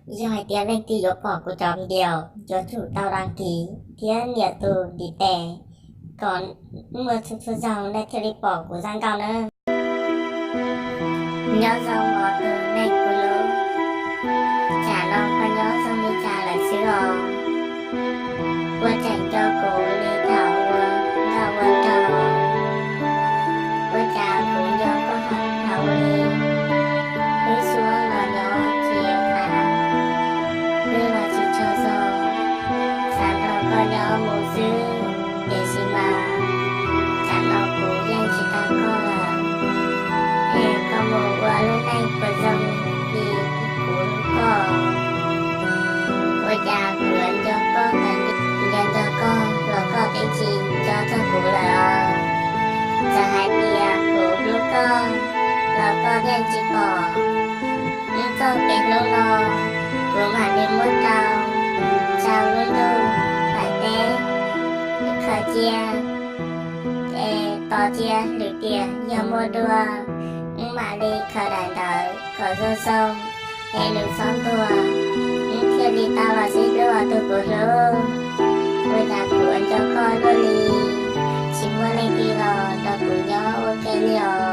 Yog hais tias leej twg yuav pom kuv cov video, yuav tsum tau đăng ký thiab nias tus ntiv tes kom muaj txhua txhua zaug nej thiaj li pom kuv zaj nkauj nawb. Nyob zoo os tus neeg kuv hlub, tsam no koj nyob zoo li cas lawm xwb os? Puas tseem nco kuv li thaum ua nkauj ua nraug? Ua cas kuv nco koj heev thaum ub li? Lub suab los nyob tsis qab, twb los tsis tsaug zog, xav nrog koj nyob mus xwb, tiam sis mas tsam no kuv yeej tsis tau koj lawm. Es koj mus ua lub neej puas zoo li kuv hlub koj? Ua cas kuv nco koj heev li, nco nco koj los koj twb tsis nco txog kuv lawm os. Txawm hais tias kuv hlub koj los koj yeej tsis pom. Wb txoj kev hlub no kuv mam li muab rau rau lub ntuj nplaim teb khaws cia, es tos cia lwm tiam yog muaj dua, wb mam li khaws daim ntawv kom zoo zoo, es nws txhob ntuag, wb thiaj li tau los sib hlub os tus kuv hlub. Ua cas kuv nco koj luaj li, tsis muaj leej twg los nrog kuv nyob ua ke li os.